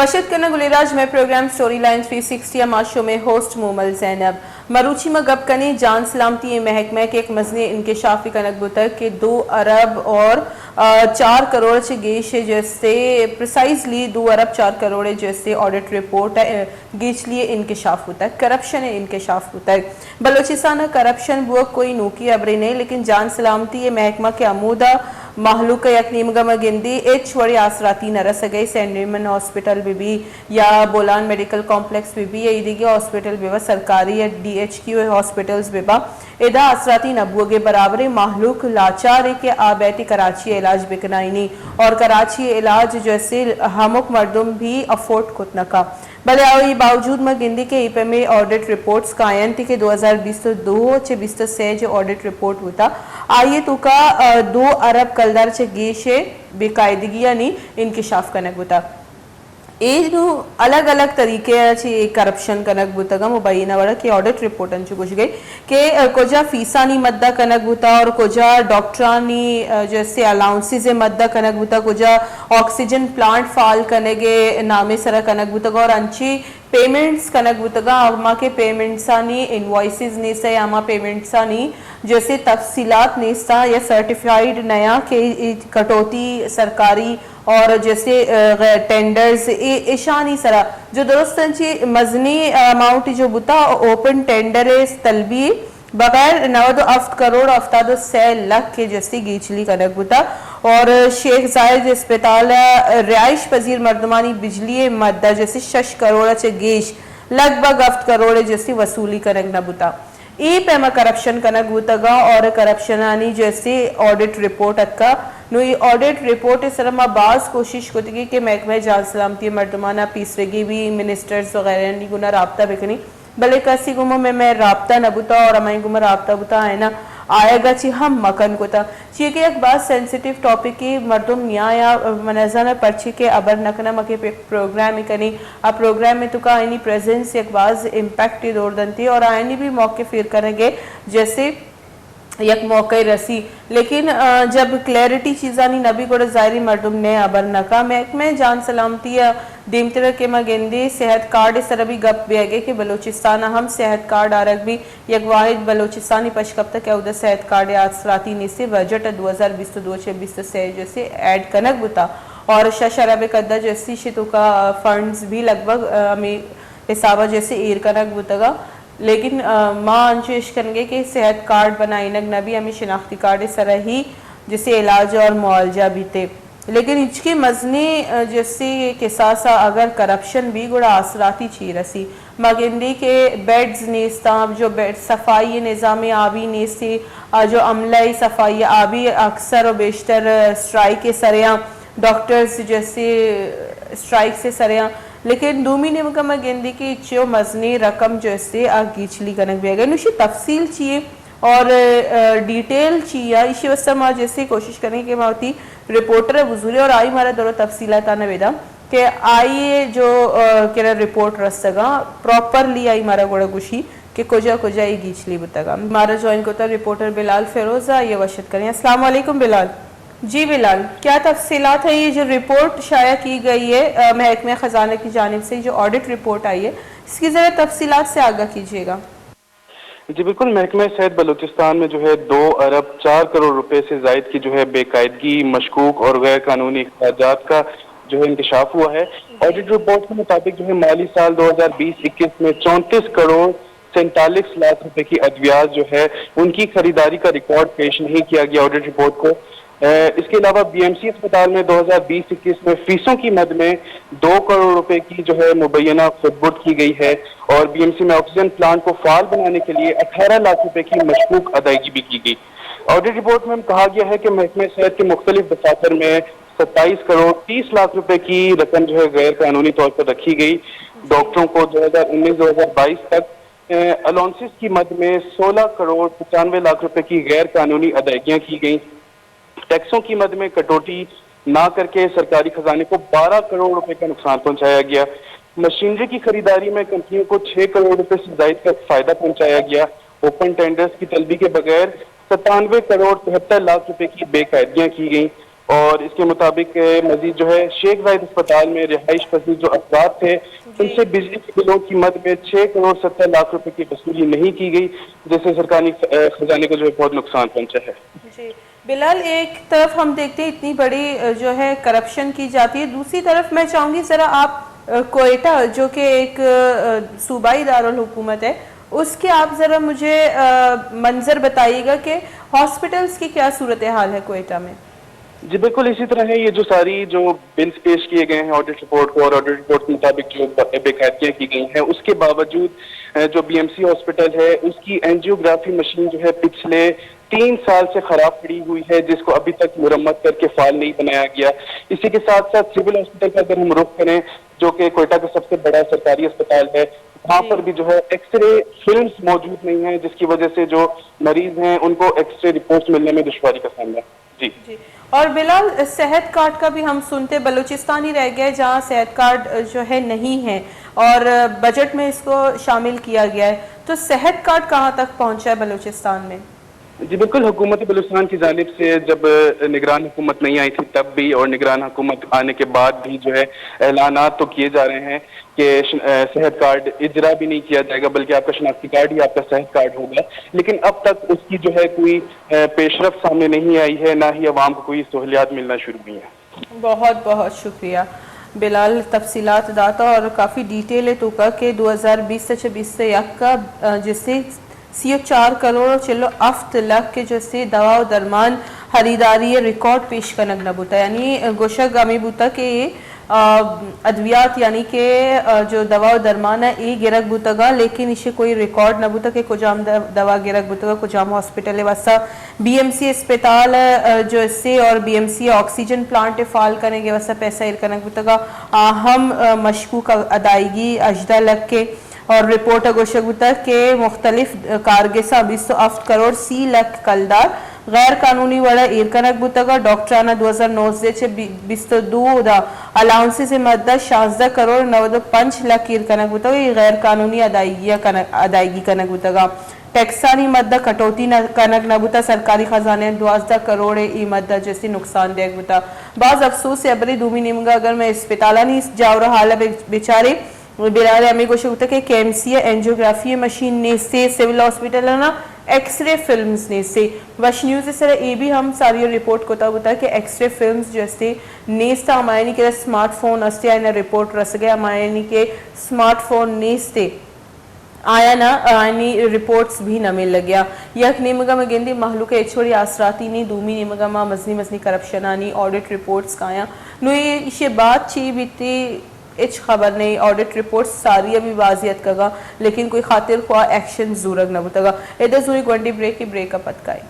پشت کنگ گلے راج، مئے programme story line three sixty ء، ما شمے ہوسٹ مومل زینب۔ مروچی ما گپ کنیں جان سلامتی ء محکمہ کہ یک مزنیں انکشافے کنگ بوتگ کہ دو ارب اور، آ، چار کروڑ چہ گیش ء جو استے، پریسائزلی دو ارب چار کروڑ ء جو استے آڈٹ رپورٹ ء گیچلی ء انکشاف بوتگ، کرپشن ء انکشاف بوتگ۔ بلوچستان ء کرپشن بوگ کوئی نوکی ہبرے نہ، لیکن جان سلامتی ء محکمہ کہ ہمودا مہلوک ء یک نیمگ ء ما گندی ہچ وڑیں آسراتی نہ رسگ ء، سینٹ ریمن ہاسپٹل بہ بی یا بولان میڈیکل کمپلیکس بہ بی یا ایدگہ ہاسپٹل بہ با، سرکاری یا ڈی ایچ کیو ہاسپٹلز بہ با، ادا آسراتی نہ بوگ ء برابر ء مہلوک لاچار ء کہ آ بیت کراچی ء علاج بکنائینی اور کراچی ء علاج جو استے ہمک مردم بھی افورڈ کت نہ کا۔ بلے آئی باوجود ما گندی کہ اے پیمیں آڈٹ رپورٹس کاینت کہ دو ہزار بیست ء دو چہ بیست ء سے جو آڈٹ رپورٹ بوتا، آئی ء توکا، آ، دو ارب کلدار چہ گیش ء بے قاعدگیانی انکشاف کنگ بوتا۔ اے نوں الگ الگ طریقے ء چہ اے کرپشن کنگ بوتگ ء مبینہ وڑ ء کہ آڈٹ رپورٹ انچو گوشگ ء کہ، آ، کجا فیسانی مدہ کنگ بوتا اور کجا ڈاکٹرانی، آ، جو استے الاؤنسز ء مدہ کنگ بوتا، کجا آکسیجن پلانٹ فعال کنگ ء نامے سرا کنگ بوتگ اور انچیں پیمنٹس کنگ بوتگاں، ہما کہ پیمنٹسانی انوائسز نیست یا ہما پیمنٹسانی جیسے تفصیلات نیستاں یا سرٹیفائیڈ نیاں کہ اے کٹوتی سرکاری اور جیسے، آ، غیر ٹینڈرز اے، ایشانی سرا جو درست انچیں مزنیں اماؤنٹ جو بوتا اوپن ٹینڈر ء طلبی بغیر نود و ہفت کروڑ ہفتاد و سے لکھ ء جستی گیچلی کنگ بوتگ اور شیخ زاید اسپتال ء رہائش پذیر مردمانی بجلی ء مد ء جستی شش کروڑ ء چہ گیش، لگ بھگ ہفت کروڑ ء جستی وصولی کنگ نہ بوتگ۔ اے پیما کرپشن کنگ بوتگاں اور کرپشنانی جستی آڈٹ رپورٹ اتکا۔ نوں اے آڈٹ رپورٹ ء سرا ما باز کوشش کتگی کہ محکمہ جان سلامتی ء مردمانا پیسرگی بی، منسٹرز وغیرہانی گونا رابطہ بکنی۔ بلے کسی گوما مئے، مئے رابطہ نہ بوتا اور ہمائی گوما رابطہ بوتا آئینا آیگا چی ہم مکن کتا۔ چیئے کہ یک باز سینسیٹیو ٹاپکے، مردم نیایا، من نزاناں پرچے کہ ہبر نہ کناں، ما کہ پہ پروگرامے کنیں، آ پروگرام ء توکا آئینی پریزنس یک باز امپیکٹے دور دنتی اور آئینی بھی موقف ایر کنگے جیسے یک موقع رسی، لیکن، آ، جب کلیئرٹی چیزانی نہ بی گڑا ظاہری مردم نے ہبر نہ کا۔ محکمہ جان سلامتی ء دیمتر کہ ما گندی صحت کارڈ ء سر بھی گپ بیگے کہ بلوچستان ء ہم صحت کارڈ آرگ بی، یک واحد بلوچستانی پشکپتہ کہ اودا صحت کارڈ ء آسراتی نیستی، بجٹ ء دو ہزار بیست و دو چہ بیست و سے جیسے ایڈ کنگ بوتا اور شش ارب قدر جیسے شی توکا فنڈز بھی لگ بھگ، آ، ہمیں حسابہ جیسے ایر کنگ بوتگا۔ لیکن، آ، ما انچو اش کنگے کہ صحت کارڈ بنائینگ نہ بی، ہمیں شناختی کارڈ ء سرا ہی جسے علاج اور معالجہ بیتے۔ لیکن ہچکیں مزنیں، آ، جسے کساسا اگر کرپشن بی گڑا آسراتی چی رسی؟ ما گندی کہ بیڈز نیستاں، جو بیڈ صفائی نظام آبی نیستی، آ، جو عملہ صفائی آبی اکثر و بیشتر اسٹرائک سریاں، ڈاکٹرز جسے اسٹرائک سے سریاں۔ لیکن دومی نیمگا ما گندی کہ چیو مزنیں رقم جو استے آ گیچلی کنگ بیگ ء۔ نوشی تفصیل چیے اور، آ، ڈیٹیل چی یا ایشی واسطہ ما جیسے کوشش کریں کہ ما وتی رپورٹر ء بزوریں اور آئی مارا درو تفصیلات آنا بیدا کہ آئی جو، آ، کرا رپورٹ رستگا پراپرلی آئی مارا گوڑا گوشی کہ کجا کجا ای گیچلی بوتگا۔ مارا جوائن کوتا رپورٹر بلال فیروز ء، آئی ء وشت کریں۔ السلام علیکم بلال۔ جی بلال، کیا تفصیلات ہے؟ یہ جو رپورٹ شائع کی گئی ہے، آ، محکمہ خزانہ کی جانب سے جو آڈٹ رپورٹ آئی ہے، اس کی ذرا تفصیلات سے آگاہ کیجیے گا۔ جی بالکل، محکمہ صحت بلوچستان میں جو ہے دو ارب چار کروڑ روپے سے زائد کی جو ہے بے قاعدگی، مشکوک اور غیر قانونی اخراجات کا جو ہے انکشاف ہوا ہے۔ آڈٹ رپورٹ کے مطابق جو ہے مالی سال دو ہزار بیس اکیس میں چونتیس کروڑ سینتالیس لاکھ روپے کی ادویات جو ہے ان کی خریداری کا ریکارڈ پیش نہیں کیا گیا آڈٹ رپورٹ کو۔ اے، اس کے علاوہ بی ایم سی اسپتال میں دو ہزار بیس اکیس میں فیسوں کی مد میں دو کروڑ روپے کی جو ہے مبینہ خودبرد کی گئی ہے اور بی ایم سی میں آکسیجن پلانٹ کو فعال بنانے کے لیے اٹھارہ لاکھ روپے کی مشکوک ادائیگی بھی کی گئی۔ آڈٹ رپورٹ میں کہا گیا ہے کہ محکمہ صحت کے مختلف دفاتر میں ستائیس کروڑ تیس لاکھ روپے کی رقم جو ہے غیر قانونی طور پر رکھی گئی۔ ڈاکٹروں کو دو ہزار انیس دو ہزار بائیس تک، اے، الاؤنسز کی مد میں سولہ کروڑ پچانوے لاکھ روپے کی غیر قانونی ادائیگیاں کی گئیں۔ ٹیکسوں کی مد میں کٹوتی نہ کر کے سرکاری خزانے کو بارہ کروڑ روپے کا نقصان پہنچایا گیا۔ مشینری کی خریداری میں کمپنیوں کو چھ کروڑ روپے سے زائد کا فائدہ پہنچایا گیا۔ اوپن ٹینڈرز کی طلبی کے بغیر ستانوے کروڑ تہتر لاکھ روپے کی بے قاعدگیاں کی گئیں۔ اور اس کے مطابق مزید جو ہے شیخ زاید اسپتال میں رہائش پذیر جو افراد تھے، ان سے بجلی کے بلوں کی مد میں چھ کروڑ ستر لاکھ روپے کی وصولی نہیں کی گئی، جس سے سرکاری خزانے کو جو ہے بہت نقصان پہنچا ہے۔ جی بلال، ایک طرف ہم دیکھتے ہیں اتنی بڑی جو ہے کرپشن کی جاتی ہے، دوسری طرف میں چاہوں گی ذرا آپ کوئٹہ جو کہ ایک صوبائی دارالحکومت ہے، اس کے آپ ذرا مجھے منظر بتائیے گا کہ ہاسپٹلز کی کیا صورتحال ہے کوئٹہ میں؟ جی بالکل اسی طرح ہے، یہ جو ساری جو بلز پیش کیے گئے ہیں آڈٹ رپورٹ کو اور آڈٹ رپورٹ کے مطابق جو بے قاعدگیاں کی گئی ہیں، اس کے باوجود جو بی ایم سی ہاسپٹل ہے اس کی اینجیوگرافی مشین جو ہے پچھلے تین سال سے خراب پڑی ہوئی ہے، جس کو ابھی تک مرمت کر کے فعال نہیں بنایا گیا۔ اسی کے ساتھ ساتھ سول ہاسپٹل کا اگر ہم رخ کریں جو کہ کوئٹہ کا سب سے بڑا سرکاری اسپتال ہے، وہاں پر بھی جو ہے ایکس رے فلمز موجود نہیں ہیں، جس کی وجہ سے جو مریض ہیں ان کو ایکس رے رپورٹس ملنے میں دشواری کا سامنا ہے۔ جی۔ اور بلال، صحت کارڈ کا بھی ہم سنتے، بلوچستان ہی رہ گیا ہے جہاں صحت کارڈ جو ہے نہیں ہے اور بجٹ میں اس کو شامل کیا گیا ہے، تو صحت کارڈ کہاں تک پہنچا ہے بلوچستان میں؟ جی بالکل، حکومت بلوچستان کی جانب سے جب نگران حکومت نہیں آئی تھی تب بھی اور نگران حکومت آنے کے بعد بھی جو ہے اعلانات تو کیے جا رہے ہیں کہ صحت کارڈ اجرا بھی نہیں کیا جائے گا، بلکہ آپ کا شناختی کارڈ ہی آپ کا صحت کارڈ ہوگا، لیکن اب تک اس کی جو ہے کوئی پیش رفت سامنے نہیں آئی ہے، نہ ہی عوام کو کوئی سہولیات ملنا شروع ہوئی ہیں۔ بہت بہت شکریہ بلال، تفصیلات داتا اور کافی ڈیٹیل ہے تو کا کہ دو ہزار بیس سے بیس سے یک کا جسے سی و چار کروڑ و چلو ہفت لکھ کے جسے دوا و درمان خریداری ریکارڈ پیش کنگ نہ بوتا، یعنی گوشگ ہمیں بوتا کہ ادویات یعنی کہ جو دوا و درمان ہے اے گرگ بوتگا، لیکن اسے کوئی ریکارڈ نہ بوتا کہ کجام دوا گرگ بوتگا، کجام ہاسپٹل واسطہ۔ بی ایم سی اسپتال جو اسے اور B M C oxygen plant فعال کنگ واسطہ پیسہ ایر کنگ بوتگا، آ ہم مشکوک ادائیگی ہژدہ لکھ کے اور رپورٹ ء گوشگ بوتگ کہ مختلف کارگساں بیست و ہفت کروڑ سی لکھ کلدار غیر قانونی وڑ ء ایر کنگ بوتگ ء ڈاکٹران ء دو ہزار نوزدہ چہ بیست و دو دا الاؤنسز ء مد ء شانزدہ کروڑ نود و پنچ لکھ ایر کنگ بوتگ ء اے غیر قانونی ادائیگی ء کنگ، ادائیگی کنگ بوتگ ء ٹیکسانی مد ء کٹوتی نہ کنگ نہ بوتگ، سرکاری خزانہ ء دوازدہ کروڑ ء اے مد ء جستی نقصان دیگ بوتگ۔ باز افسوس ء ہبرے دومی نیمگ ء اگر مئے اسپتالانی جاور ء حال ء بچاریں، بلال ء ہمے گوشگ بوتگ کہ کے ایم سی ء اینجیوگرافی ء مشین نیست ء سول ہاسپٹل ء نا ایکس رے فلمز نیست ء۔ وش نیوز ء سر ء اے بھی ہم ساری ء رپورٹ کتگ بوتگ کہ ایکس رے فلمز جو است ء نیست ء، ہمایانی کہ اسمارٹ فون است ء آیانا رپورٹ رسگ ء، ہمایانی کہ اسمارٹ فون نیست ء آیانا آیانی رپورٹس بھی نہ ملگ ء۔ یک نیمگ ء ما گندیں مہلوک ء ہچ وڑی آسراتی نی، دومی نیمگ ء ما مزنی مزنی کرپشنانی آڈٹ رپورٹس کایاں۔ نوں اے ایشی ء بعد چی بیتی؟ ہچ خبر نہ ایں۔ آڈٹ رپورٹس ساری ء بھی بازی اتکگاں، لیکن کوئی خاطر خواہ ایکشن زورگ نہ بوتگا۔ ادا زوری گونڈی بریکے، بریک ء پد کائیں۔